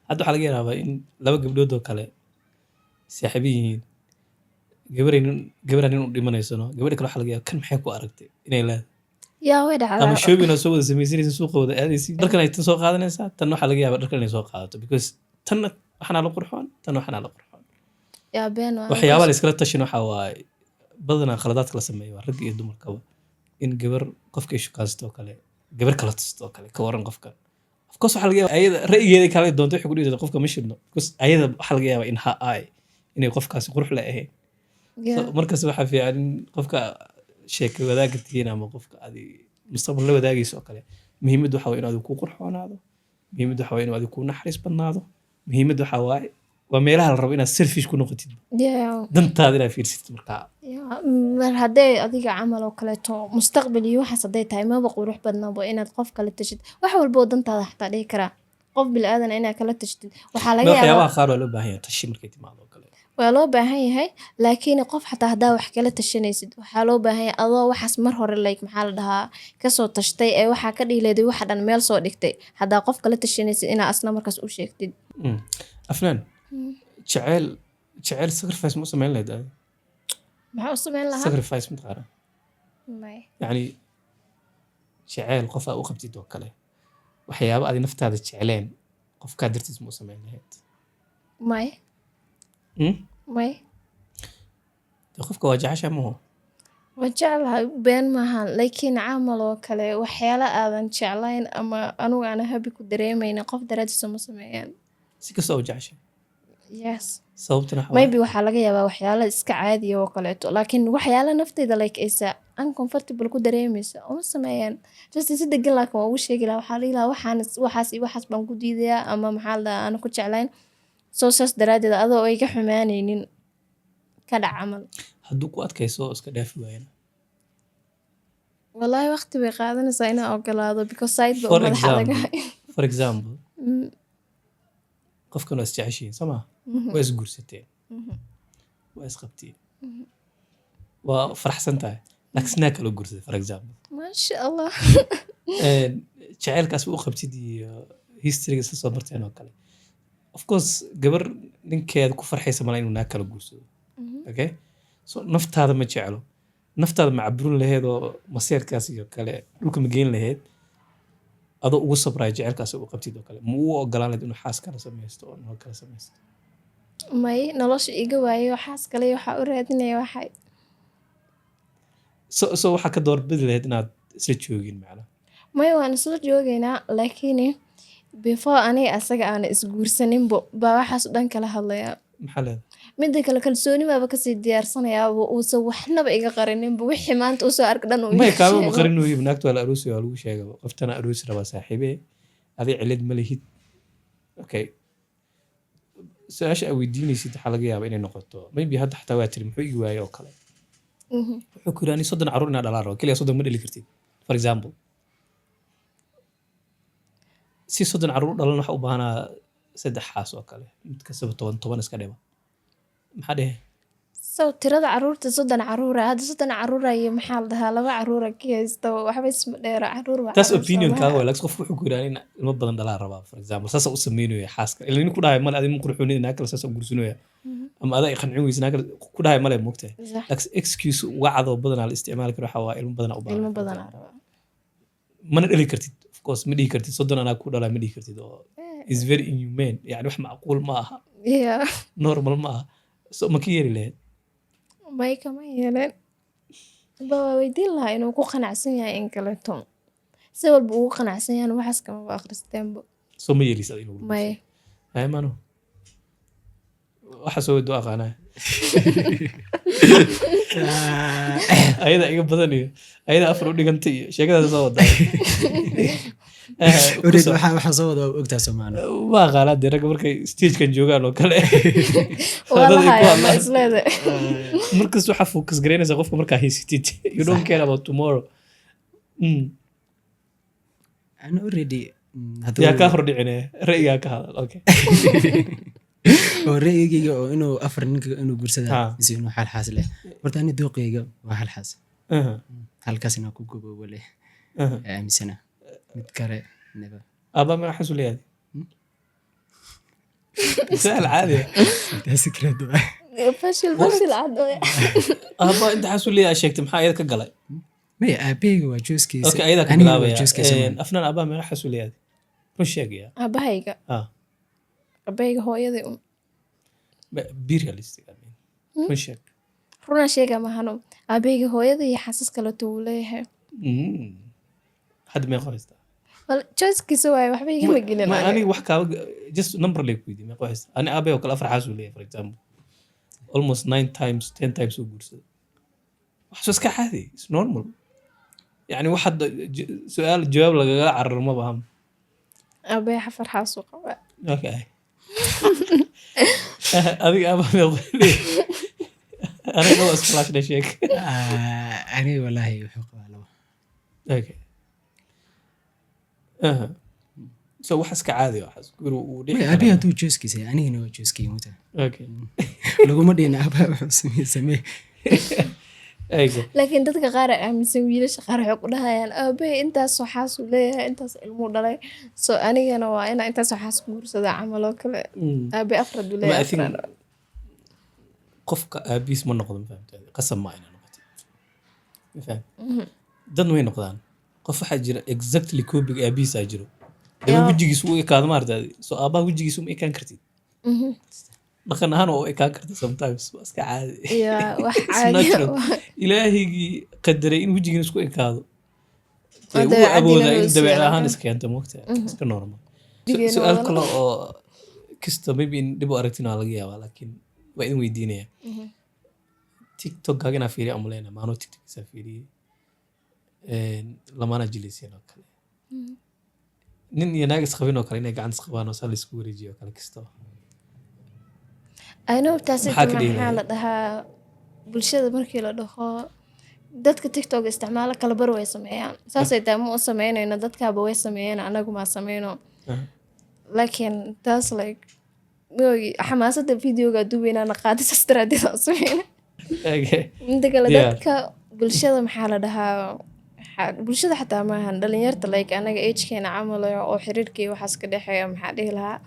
[SPEAKER 1] Hadda waxaa laga yaabaa in laba gabdhood oo kale saaxiibo yihiin, gabaray nin, gabaraa nin u dhimanaysano, gabadha kale waxaa laga yaabaa kan maxay ku aragtay inay leedahay.
[SPEAKER 2] Yaa, way dhacdaa.
[SPEAKER 1] Ama shopping oo soo wada samaysanaysa, suuqa wada aadaysa, dharkan ay tan soo qaadanaysaa, tan waxaa laga yaabaa dharkan inay soo qaadato, because tanna waxanaa la qurxoon, tan waxanaa la qurxoon.
[SPEAKER 2] Yaa, been waa.
[SPEAKER 1] Waxyaabaha la iskala tashin waxaa waaye badanaa khaladaadka la sameeyo waa ragga iyo dumarkaba in gabar qofka ay shukaansato oo kale gabar kala tusto oo kale, ka waran qofkan. Of course, waxaa laga yaabaa ayada ra'yigeeda kala doonto, waxay ku dhihi doontaa qofka ma shidno, because ayada waxaa laga yaabaa in ha ay inay qofkaasi qurux la ahayn. So, markas waxaa fiican in qofka sheeka wadaagga tihiin ama qofka adi mustaqbal la wadaagayso oo kale, muhiimaddu waxaa waye inuu adigu kuu qurxoonaado, muhiimaddu waxaa waye inuu adigu kuu naxariis badnaado, muhiimaddu waxaa waaye waa meelaha la rabo inaad selfish ku noqotid, dantaada inaad fiirsatid markaa.
[SPEAKER 2] Yeah, mar hadday adiga camal oo kaleeto mustaqbal iyo waxaas hadday tahay, maba qurux badnaba inaad qof kale tashid wax walba oo dantaada xataa dhihi karaa. Qof bini'aadan inaa kala tashtid waxaa laga
[SPEAKER 1] Ma
[SPEAKER 2] yaabaa.
[SPEAKER 1] Waxyaabaha qaar waa loo baahan yahay tashi markay timaado oo kale.
[SPEAKER 2] Waa loo baahan yahay, laakiin qof xataa haddaa wax kala tashanaysid, waxaa loo baahan yahay adoo waxaas mar hore, like, maxaa la dhahaa, kasoo tashtay ee waxaa ka dhihi leeday, waxa dhan meel soo dhigtay. Haddaa qof kala tashanaysid, inaa asna markaas u sheegtid.
[SPEAKER 1] Afnaan, jeceel sacrifice ma u samayn lahayd adi?
[SPEAKER 2] Maxaa u samayn lahaa?
[SPEAKER 1] Sacrifice mataqaana?
[SPEAKER 2] May.
[SPEAKER 1] Yacni jeceel qof aa u qabtid oo kale, waxyaaba adi naftaada jecleen qofkaa dartiis ma u samayn lahayd?
[SPEAKER 2] May. May.
[SPEAKER 1] Dee qofka waa jecesha maho?
[SPEAKER 2] Waa jeclahay, been maahan, laakiin camal oo kale waxyaala aadan jeclayn ama anugu aan happy ku dareemaynin, qof daraadiis uma sameeyaan.
[SPEAKER 1] Si kasta oo jecesha?
[SPEAKER 2] Yes.
[SPEAKER 1] Sababtana waxaa waaye?
[SPEAKER 2] Maybe waxaa laga yaabaa waxyaala iska caadiya oo kaleeto, laakiin waxyaala nafteyda, like, aysa uncomfortable ku dareemeysa uma sameeyaan. Just si degan laakiin waa ugu sheegi lahaa. Waxaa dhihi lahaa waxaan, waxaas iyo waxaas baan ku diidayaa ama, maxaa la dhahaa, aan ku jeclayn. So saas daraadeed adoo ay ka xumaaneynin ka dhac camal.
[SPEAKER 1] Hadduu ku adkayso oo iska dhaafi waayana?
[SPEAKER 2] Wallahi waqti bay qaadanaysaa inaan ogolaado, because side ba u
[SPEAKER 1] For
[SPEAKER 2] madax
[SPEAKER 1] example,
[SPEAKER 2] adagahay.
[SPEAKER 1] for example, qofkan waa isjeceshihiin, soo maa? Waa isguursateen, waa isqabtiin, waa faraxsan tahay, laakiin sinaa kaloo guursaday, for example.
[SPEAKER 2] Maasha Allah.
[SPEAKER 1] Jaceylkaas u qabtid iyo historyga isla soo marteen oo kale, of course gabar ninkeeda ku farxaysa mala inuu naag kala guursado. Okay, so naftaada ma jeclo, naftaada ma caburin laheed oo maseerkaas iyo kale dhulka ma geyn laheyd adoo ugu sabraya jaceylkaas u qabtid oo kale? Ma u ogolaan laheyd inuu xaas kala samaysto oo nolol kala samaysto?
[SPEAKER 2] May, nolosha iga waayo, xaas kale waxaa u raadinaya waxay.
[SPEAKER 1] So waxaa ka doorbidi laheyd inaad isla joogin macnaha?
[SPEAKER 2] May, waan isla joogaynaa, laakiin before aniga asaga aana isguursaninbo baa waxaas o dhan kala hadlayaa.
[SPEAKER 1] Maxaa leedahay?
[SPEAKER 2] Midda kale, kalsooni baaba kasii diyaarsanayaaba uusan waxnaba iga qarininba, wixii maanta usoo arka dhan uu
[SPEAKER 1] May
[SPEAKER 2] iga
[SPEAKER 1] kaama
[SPEAKER 2] sheego.
[SPEAKER 1] Qarin weeye, naagta waa la aroosi, waa lagu sheega qoftana aroosi rabaa saaxiibe, adi cilad ma lihid. Okay, su-aasha aa weydiinaysid waxaa laga yaabaa inay noqoto maybe hadda xataa waa tiri muxuu igi waayey oo kale. Wuxuu ku yidhi ani 30 carruur inaa dhalaan rabo, keliya 30 ma dhali kartid, for example. Si 30 carruur u dhalan waxa u baahanaa saddex xaas oo kale, mid kastaba 10 10 iska dhima. Maxaa dhehe?
[SPEAKER 2] So tirada caruurta 30 caruura hadda, 30 caruura iyo, maxaa la dhahaa, laba caruura ka haysta, waxba isma dheera. Caruur waa
[SPEAKER 1] Taas
[SPEAKER 2] caruur.
[SPEAKER 1] opinion
[SPEAKER 2] Soomaa.
[SPEAKER 1] Kaaga waa, laakiin qofku wuxuu ku yidhi in ilmo badan dhalaa rabaa, for example, saasa u sameynaya xaaska. Ila nin ku dhahay male adi ma qurxoonida, naag kale saasa u gursanaya ama adaa i qancin weysa, naag kale ku dhahay male, moogtahay?
[SPEAKER 2] Sax.
[SPEAKER 1] Laakiin excuse uga cadoo badanaa la isticmaali karo waxaa waa ilmo badanaa u baahan.
[SPEAKER 2] Ilmo
[SPEAKER 1] For
[SPEAKER 2] badan
[SPEAKER 1] example.
[SPEAKER 2] Aa rabaa.
[SPEAKER 1] Mana dhali kartid, of course ma dhihi kartid 30 anaa ku dhalaa, ma dhihi kartid, oo is very inhumane, yani wax macquul ma aha, normal ma aha. So ma ka yeeli lahayd?
[SPEAKER 2] May, kama yeeleen ba. Waa weydiin lahaa inuu ku qanacsan yahay in kaleeto. Si walba ugu qanacsan yahan, waxaas kamaba akhriisteenba.
[SPEAKER 1] So ma yeelisa inuu?
[SPEAKER 2] May.
[SPEAKER 1] Hay mano, waxa soo wado aqaanaa ayada iga badan iyo ayada afar u dhigantay iyo sheekadaas soo wadaa.
[SPEAKER 3] Already waxaa soo wada waa ogtaa, Soomaali.
[SPEAKER 1] Ma aqaanaa dee, ragga markay stagekan joogaan oo kale
[SPEAKER 2] Waa
[SPEAKER 1] dad
[SPEAKER 2] la
[SPEAKER 1] ay ku
[SPEAKER 2] hayaa ma
[SPEAKER 1] hadlaan.
[SPEAKER 2] Isleedahay.
[SPEAKER 1] Markasta waxaa focus garaynaysa qofka markaa haysatid. You don't care about tomorrow.
[SPEAKER 3] Ana already hadduu
[SPEAKER 1] Yaa kaa hordhicine, ra'yigaa ka hadal, okay.
[SPEAKER 3] Oo ra'yigayga oo inuu afar ninka inuu guursada mise inuu hal xaas leh, horta ani dooqeyga waa hal xaas. Halkaas inaan ku gaboobo leh aaminsana, mid kale never.
[SPEAKER 1] Aabba magaxaasu leeyahay, su-aal caadi ah.
[SPEAKER 3] Taa secret waay.
[SPEAKER 2] Fashil, fashil cad waay.
[SPEAKER 1] Aabba inta xaasu leeyahay sheegtay, maxaa ayada ka galay?
[SPEAKER 3] Maya, aabaheyga waa jooskiisa.
[SPEAKER 1] Okay, ayadaa ka
[SPEAKER 3] Anigana waa
[SPEAKER 1] bilaabaya.
[SPEAKER 3] jooskiisa.
[SPEAKER 1] Afnaan, aabbaha magaxaasu leeyahay, run sheegaya.
[SPEAKER 2] Aabahayga?
[SPEAKER 1] Ah.
[SPEAKER 2] Aabahayga hooyaday un.
[SPEAKER 1] Be realistic, I mean. Run sheeg.
[SPEAKER 2] Runaa sheega mahano, aabahayga hooyada iyo xaasas kaleeto wuu leeyahay.
[SPEAKER 1] Hadda meeqa haystaa?
[SPEAKER 2] Wal choicekiisa waaye, waxba igama gelin.
[SPEAKER 1] Ma
[SPEAKER 2] aniga.
[SPEAKER 1] Aniga wax kaaba just number lay ku weydiiyey, meeqa haystaa? Ani aabbahay oo kale afar xaas uu leeyahay, for example, almost nine times, 10 times uu guursaday. Wax soo iska caadi, it's normal. Yani wax hadda su-aal jawaab lagaga cararo ma bahan.
[SPEAKER 2] Aabbahay afar xaas uu qabaa.
[SPEAKER 1] Okay, adiga aabbaha meeqa leeyahay? Aniga waa isflaashna, sheeg.
[SPEAKER 3] Ah, aniga wallaahi wuxuu qabaa labo.
[SPEAKER 1] Okay. Aha. So wax iska caadi ah, waxaas guur uu dhici
[SPEAKER 3] Maya,
[SPEAKER 1] karaa.
[SPEAKER 3] Aabihi hadduu choice-kiisa yahay, anigana waa choice-keyga muta. Laguma dhihin aabaha wuxuu sameeye samee.
[SPEAKER 2] Laakiin dadka qaar aa aaminsan, wiilasha qaar waxay ku dhahayaan, "Aabbahay intaas waxaasuu leeyahay, intaas ilmuu dhalay, so anigana waa inaa intaas waxaas guursadaa," camal oo kale. Aabe afar haduu
[SPEAKER 1] Ma,
[SPEAKER 2] leeyahay,
[SPEAKER 1] I think
[SPEAKER 2] afar.
[SPEAKER 1] qofka aabihiis ma noqdo, ma fahamtay? Qasab ma inaa noqotid, ma faham? Dad way noqdaan. Qof waxaa jira exactly copy-ga aabihiis aa jiro daba wejigiis u ekaado, maarata? So aabbaha wejigiis uma ekaan kartid. Dhaqan ahaan waa u ekaan karta sometimes, waa iska caadi.
[SPEAKER 2] Yeah, wax
[SPEAKER 1] It's
[SPEAKER 2] caadi
[SPEAKER 1] natural.
[SPEAKER 2] ah.
[SPEAKER 1] Ilaahigii qadaray in wejigiin isku ekaado.
[SPEAKER 2] Oo
[SPEAKER 1] Dee wuu
[SPEAKER 2] dabeecadiina
[SPEAKER 1] awoodaa
[SPEAKER 2] loo
[SPEAKER 1] in dabeec
[SPEAKER 2] siiyay.
[SPEAKER 1] ahaan iskeento, moogta, iska normal.
[SPEAKER 2] Wejigeena
[SPEAKER 1] Su-aal
[SPEAKER 2] wada.
[SPEAKER 1] kale oo kasta maybe in dhib u aragtin waa laga yaabaa, laakiin waa idin weydiinaya. TikTok-gaaga inaa fiiriya umaleynaa, maanoo TikTokiisaa fiiriyey. Lamaana jilaysiin oo kale, nin iyo naag isqabin oo kale, inay gacanta isqabaan oo saa laisku wareejiyo oo kale kasto.
[SPEAKER 2] I know taasi.
[SPEAKER 1] Maxaa ka dhihi
[SPEAKER 2] Maxaa
[SPEAKER 1] lahayd?
[SPEAKER 2] la dhahaa, bulshada markii la dhaho dadka TikTok isticmaalo kala bar way sameeyaan. Saasay tahay ma u sameynayno, dadkaaba way sameeyeen, anagu maa sameyno. Laakiin taas like maogi, xamaasada videoga duubeynana qaadi, saas daraadeed aan sameyna. Inta kale, dadka bulshada, maxaa la dhahaa, bulshada xataa maahan dhalinyarta, like anaga age-keena camal oo xiriirkii waxaas ka dhexeeya, maxaa dhihi lahaa?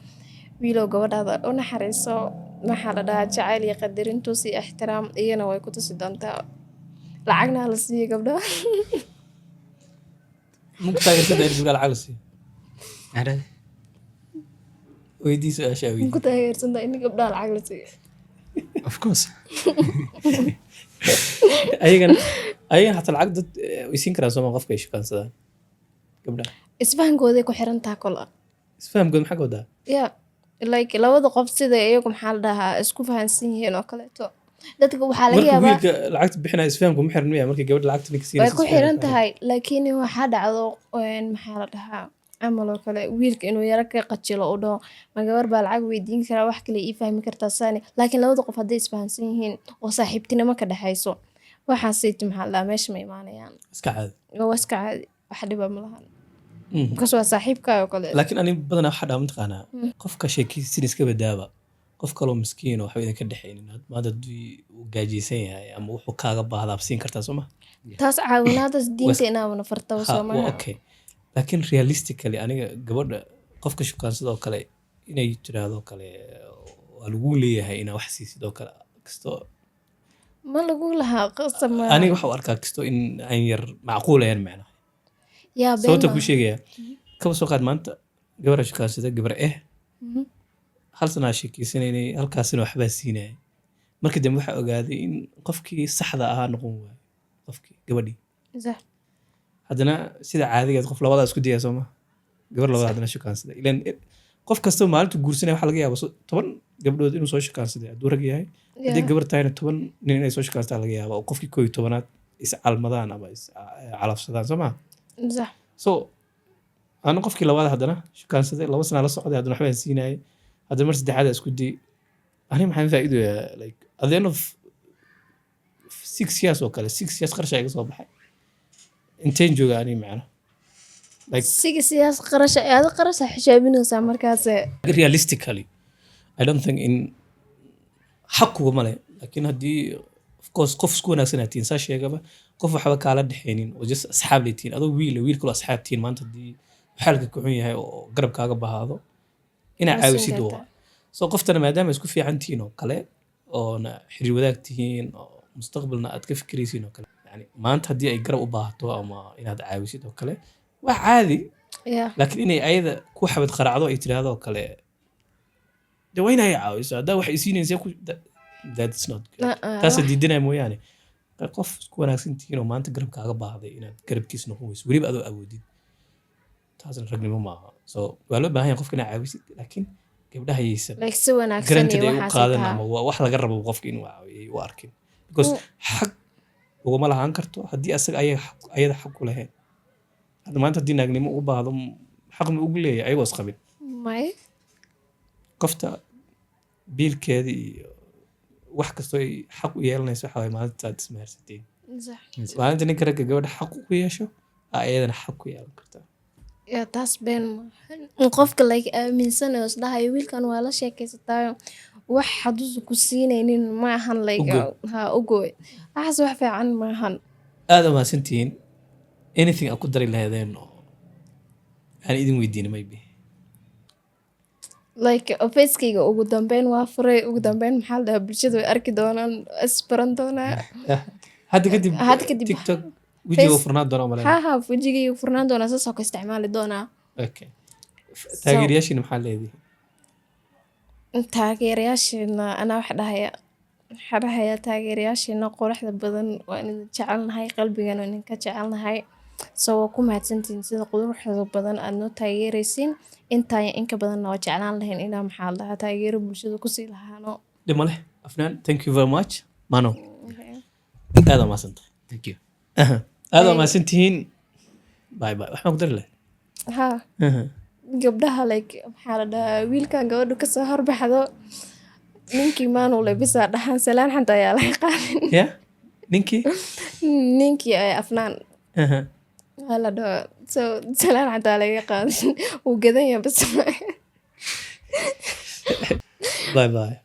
[SPEAKER 2] Wiilow, gabadhaada u naxariiso, maxaa la dhahaa, jacayl iyo qadarintus iyo ixtiraam, iyana way ku tusi doontaa. Lacagna hala siiyo gabdhaha.
[SPEAKER 1] Maku taageersantahay in gabdhaha lacag la siiyo?
[SPEAKER 3] Maxaa dhahday?
[SPEAKER 1] Weydii su-aasha, weydii.
[SPEAKER 2] Ku taageersantahay in gabdhaha lacag la siiyo?
[SPEAKER 3] Of course.
[SPEAKER 1] Ayagana xataa lacag dad way siin karaan sooma, qofka ay shukaansadaan gabdhaha?
[SPEAKER 2] Isfahankooday ku xiran taha kol.
[SPEAKER 1] Isfahamkood maxaa ka wadaa?
[SPEAKER 2] Yeah, like labada qof sida iyagu, maxaa la dhahaa, isku fahansan yihiin oo kaleeto. Dadka waxaa laga
[SPEAKER 1] Marka
[SPEAKER 2] yaabaa
[SPEAKER 1] wiilka lacagta bixinaya isfahamku ma xiran miya? Markii gabadha lacagta ninka
[SPEAKER 2] way
[SPEAKER 1] siinaysa
[SPEAKER 2] ku
[SPEAKER 1] isfahamka
[SPEAKER 2] xiran
[SPEAKER 1] ma
[SPEAKER 2] tahay, laakiin waxaa dhacdo maxaa la dhahaa, camal oo kale, wiilka inuu yaro ka qajilo, u dhaho, "Ma gabar baa lacag weydiin karaa? Wax kale ii fahmi kartaa saani." Laakiin labada qof hadday isfahansan yihiin oo saaxiibtinimo ka dhexayso, waxaasayt, maxaa la dhahaa, meesha ma imaanayaan.
[SPEAKER 1] Iska caadi.
[SPEAKER 2] Waa iska caadi, wax dhiba ma lahan, because waa saaxiibka oo kale.
[SPEAKER 1] Laakiin ani badanaa waxaa dhaha, mataqaanaa, qofka sheekaysin iska badaaba, qof kaloo miskiin oo waxba idinka dhexaynin, maanta haddii uu gaajaysan yahay ama wuxuu kaaga baahdaa, siin kartaa soo ma?
[SPEAKER 2] Taas caawinaadaas diinta inaabana fartaba.
[SPEAKER 1] Ha,
[SPEAKER 2] soo
[SPEAKER 1] waa
[SPEAKER 2] maaha?
[SPEAKER 1] Okay, laakiin realistically aniga gabadha qofka shukaan sidoo kale inay tiraahdo kale, "Waa lagu leeyahay inaa wax siisid," oo kale kasto.
[SPEAKER 2] Ma lagu lahaa, qasab ma.
[SPEAKER 1] Aniga waxa u arkaa kasto in aan yar macquul ahayn macnaha.
[SPEAKER 2] Yaa been
[SPEAKER 1] Sababta
[SPEAKER 2] maaha.
[SPEAKER 1] Kuu sheegaya, kaba soo qaad maanta gabadha shukaansada gabar hal sanaa sheekeysanaynay, halkaasina waxbaa siinaya. Markii dambe waxaa ogaaday in qofkii saxda ahaa noqon waayo qofkii gabadhii. Haddana sida caadigeed qof labadaa isku daya sooma, gabar labada haddana shukaansada, ilan qof kastaba maalintu guursanaya waxaa laga yaaba 10 gabdhood inuu soo shukaansaday hadduu rag yahay. Haddii gabar tahayna 10 nin inay soo shukaansataa laga yaaba, oo qofkii 11aad is calmadaan ama is calafsadaan, soo maa?
[SPEAKER 2] Sax.
[SPEAKER 1] So ana qofkii labaad haddana shukaansaday, 2 sanaa la socday, haddana waxbaan siinayay, haddana mar saddexaad isku day, ani maxaan faa'iidoyaa? Like at the end of 6 years oo kale, 6 years qarasha iga soo baxay, inteen jooga ani macna like?
[SPEAKER 2] 6 years qarasha aada qarasha xisaabinaysaa markaase.
[SPEAKER 1] Realistically I don't think in xaq kuguma leh, laakiin haddii of course qof isku wanaagsan aad tihiin, saa sheegaba, qof waxba kaala dhexaynin oo just asxaab lay tihiin, adoo wiil wiil kaloo asxaab tihiin, maanta haddii xaalka ku xun yahay oo garab kaaga bahaado, inaa
[SPEAKER 2] Waa siin
[SPEAKER 1] caawisid.
[SPEAKER 2] kartaa.
[SPEAKER 1] Waa so qoftana maadaama isku fiican tihiin oo kale, oona xiriir wadaag tihiin, oo mustaqbalna aad ka fikiraysiin oo kale, yani maanta haddii ay garab u baahato ama inaad caawisid oo kale, waa caadi. Laakiin inay ayada ku xabad qaracdo, ay tiraahdo oo kale, de waa inay caawiso, haddaa wax isiinaysa ku that's not good. Taasa diidanaya mooyaane, qof isku wanaagsan tihiin oo maanta garab kaaga baahday inaad garabkiis noqon weyso, weliba adoo awoodid, taasna ragnimo maaha. So waa loo baahan yahay qofka inaad caawisid, laakiin gabdhaha yaysan
[SPEAKER 2] like si wanaagsan
[SPEAKER 1] granted
[SPEAKER 2] iyo
[SPEAKER 1] ay u
[SPEAKER 2] waxaas
[SPEAKER 1] qaadan
[SPEAKER 2] taha.
[SPEAKER 1] Ama waa wax laga rabo qofka inuu caawiyo ay u arkin, because xaq uguma lahaan karto haddii asaga ayada xaq ku lahayn. Hadda maanta haddii naagnimo ugu baahdo, xaq ma ugu leeyahay ayagoo isqabin?
[SPEAKER 2] May.
[SPEAKER 1] Qofta biilkeeda iyo wax kastoo ay xaq u yeelanayso waxa waye maalinta aad ismaharsateen. Maalinta ninka ragga gabadha xaq ku yeesho, aa iyadana xaq ku yeelan kartaa.
[SPEAKER 2] Ya, taas been maahan. Qofka like aaminsan oo isdhahayo wiilkan waa la sheekeysataayo, wax haduusan ku siinaynin ma ahan like.
[SPEAKER 1] Ugoy.
[SPEAKER 2] Ha, ugoy, waxaas wax fiican maahan.
[SPEAKER 1] Aada mahadsantihiin. Anything aad ku dari lahaydeen oo aan idin weydiin maybe?
[SPEAKER 2] Like facekayga ugu dambeyn waa furay. Ugu dambeyn, maxaa la dhahaa, bulshada way arki doonaan, isbaran doonaa.
[SPEAKER 1] Hadda kadib.
[SPEAKER 2] Hadda kadib.
[SPEAKER 1] TikTok wejiga furnaan doona malena.
[SPEAKER 2] Ha, wejigayga furnaan doonaa, saasoo ka isticmaali doonaa.
[SPEAKER 1] Okay, taageerayaashiina maxaa leedihin?
[SPEAKER 2] Taageerayaasheena anaa wax dhahaya, waxaa dhahaya: taageerayaasheena quruxda badan, waa idin jecelnahay, qalbigana idinka jecelnahay. So waa ku mahadsantihiin sida quruxda badan aad noo taageeraysiin. Intaa iyo inka badanna waa jeclaan lahayn inaa, maxaa la dhahaa, taageero bulshada kusii lahaano.
[SPEAKER 1] Dhib ma leh. Afnaan, thank you very much. Mano, aada mahadsantahay.
[SPEAKER 3] Thank you.
[SPEAKER 1] Aada mahadsantihiin. Bye bye. Waxaan ku dari lahay?
[SPEAKER 2] Ha, gabdhaha like, maxaa la dhahaa, wiilkan gabadhu kasoo horbaxdo, ninkii maanule bisaa dhahaan, salaan xanta ayaa laga qaadin.
[SPEAKER 1] Ya, ninkii?
[SPEAKER 2] Ninkii ay Afnaan waa la dhaho, so salaan xataa laga qaadin, wuu gadan yahay bas.
[SPEAKER 1] Bye bye.